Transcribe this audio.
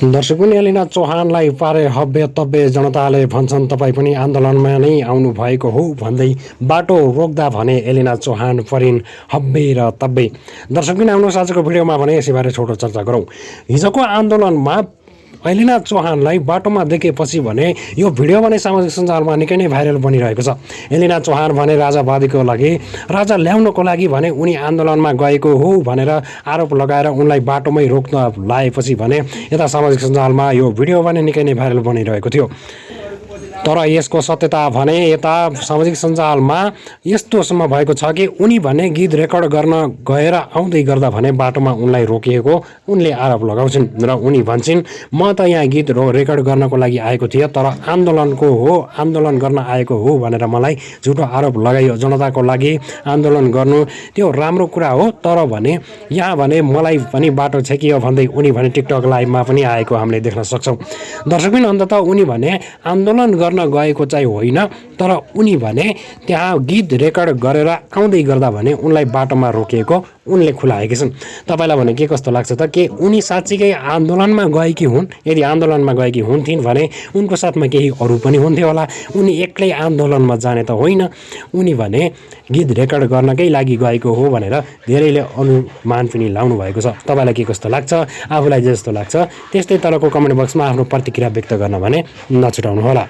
दर्शकगण एलिना चौहानलाई पारे हव्य तव्य जनताले भन्छन् तपाईँ पनि आन्दोलनमा नै आउनु भएको हो भन्दै बाटो रोक्दा भने एलिना चौहान परिन् हव्य र तव्य। दर्शकगण आउनुहोस् आजको भिडियोमा भने यसैबारे छोटो चर्चा गरौँ। हिजोको आन्दोलनमा एलिना चौहानलाई बाटोमा देखेपछि भने यो भिडियो भने सामाजिक सञ्जालमा निकै नै भाइरल बनिरहेको छ। एलिना चौहान भने राजावादीको लागि राजा ल्याउनको लागि भने उनी आन्दोलनमा गएको हो भनेर आरोप लगाएर उनलाई बाटोमै रोक्न लागेपछि भने यता सामाजिक सञ्जालमा यो भिडियो भने निकै नै भाइरल बनिरहेको थियो। तर यसको सत्यता भने यता सामाजिक सञ्जालमा यस्तोसम्म भएको छ कि उनी भने गीत रेकर्ड गर्न गएर आउँदै गर्दा भने बाटोमा उनलाई रोकिएको उनले आरोप लगाउँछिन् र उनी भन्छन् म त यहाँ गीत रेकर्ड गर्नको लागि आएको थिएँ तर आन्दोलन गर्न आएको हो भनेर मलाई झुटो आरोप लगाइयो। जनताको लागि आन्दोलन गर्नु त्यो राम्रो कुरा हो तर भने यहाँ भने मलाई पनि बाटो छेकियो भन्दै उनी भने टिकटक लाइभमा पनि आएको हामीले देख्न सक्छौँ। दर्शकबिन अन्ततः उनी भने आन्दोलन गर्न गएको चाहिँ होइन तर उनी भने त्यहाँ गीत रेकर्ड गरेर आउँदै गर्दा भने उनलाई बाटोमा रोकिएको उनले खुलाएकी छन्। तपाईँलाई भने के कस्तो लाग्छ त के उनी साँच्चीकै आन्दोलनमा गएकी हुन्? यदि आन्दोलनमा गएकी हुन्थिन् भने उनको साथमा केही अरू पनि हुन्थ्यो होला। उनी एक्लै आन्दोलनमा जाने त होइन, उनी भने गीत रेकर्ड गर्नकै लागि गएको हो भनेर धेरैले अनुमान पनि लाउनु भएको छ। तपाईँलाई के कस्तो लाग्छ? आफूलाई जस्तो लाग्छ त्यस्तै तलको कमेन्ट बक्समा आफ्नो प्रतिक्रिया व्यक्त गर्न भने नछुटाउनु होला।